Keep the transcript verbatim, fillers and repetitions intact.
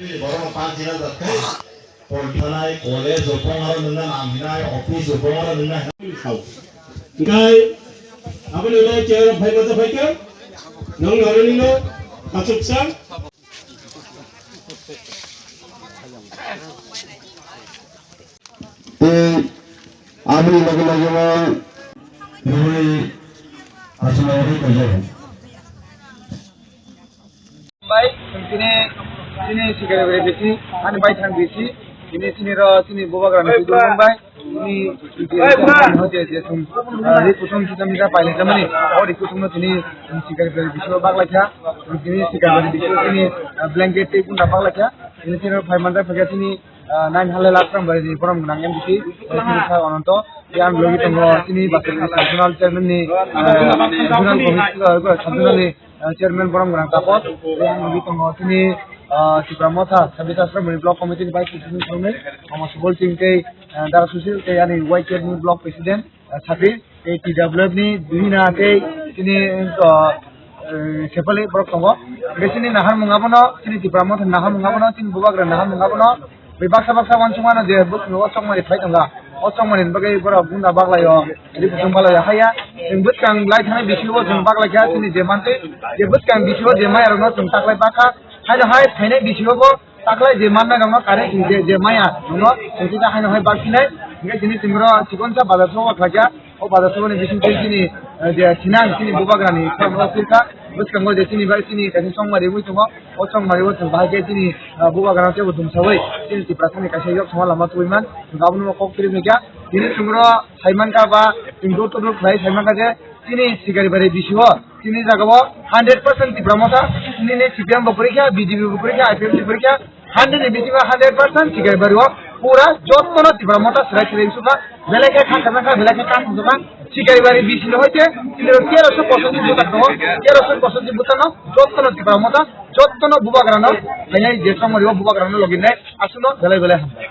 Borok no panchina jak khe, polthanai, college o bongaro nungna nang hinai, office o bongaro nungna hinai. Hingkhai, aboni ulo chair rok phai masa phai khe, nang narwini no achuksa. Tei aboni loge loge o rwi achukmani rwi tongo. Bai, tini, tini sikari bai bisi, ani bai thang bisi, tini, tini ro, tini bubagra ni tini bai, tini, tini, tini, tini, tini, ah, ri kusum kita mita pai le jamani, o ri kusum no tini, tini sikari bai bisi o bagla kha, tini sikari bai bisi o tini, ah, blanket tei kunda bagla kha, tini, tini ro phai manjak phaikha tini, ah, nine hundred lakh rang bai ni borom gwnang M D C, ah, tini kha ononto, yang logi tongo tini, ah, regional chairman ni, ah, regional committee, ah, regional ni, ah, chairman borom gwnang Tapos, yang logi tongo tini, ah, Tipra Motha, Sabita Ashram ni block committee ni vice president, Mama Subol Singh tei, ah, Dara Sushil tei ani Y K ni block president, ah, Sabir. Tei T W F ni Duhina tei tini, ah, eh, Sefali borok tongo. Hingke chini naharmung abono, chini Tipra Motha naharmung abono, chini bubagra naharmung abono. Bai baksa baksa uansukmano je bwskango o chokmani phai tongo. O chokmani bagwi borok gunda baglaio, ri kuchung baglaio haiya. Chwng bwskang lai thanai bisingo chwng baglaikha chini je mantwi, je bwskang bisingo je maya rokno chwng taklai bakha. Haino hai phainai bisingo bo taklai je manna gangma kare je, je maya, no, soti ta haino hai baksinai, hingke chini timro chikonsa bazar soba khlaikha, o bazar sobani bising tei chini, eh, je sinang chini bubagrani khoroksa phirkha, bwskango je chini bai chini kaisa chongmari wngwi tongo, o chongmari o chwng bahai khe chini, eh, bubagrano teibo dumsawi, chini Tiprasani kaisa yok thangma lama tubui man, abono kok twi phaikha, tini chwngro saimankha ba chwng dur dur khlai saimankha je, Chini Sikaribari B C O, chini jaga o hundred percent Tipra Motha, nini C P M bo kwrwi kha, B J P bo kwrwi kha, I P F T kwrwi kha, hundred ni bisingo hundred percent Sikaribari o pura jottono Tipra Motha swrai swrai wngkha, belai khe kha khajak kha, belai khe kha khajak kha, Sikaribari B C O hoite chini teroso percent ni voter tongo, teroso percent ni voter no jottono Tipra Motha, jottono bubagrano, khainai je chongmari o bubagrano loginai, aswkno belai belai hambai.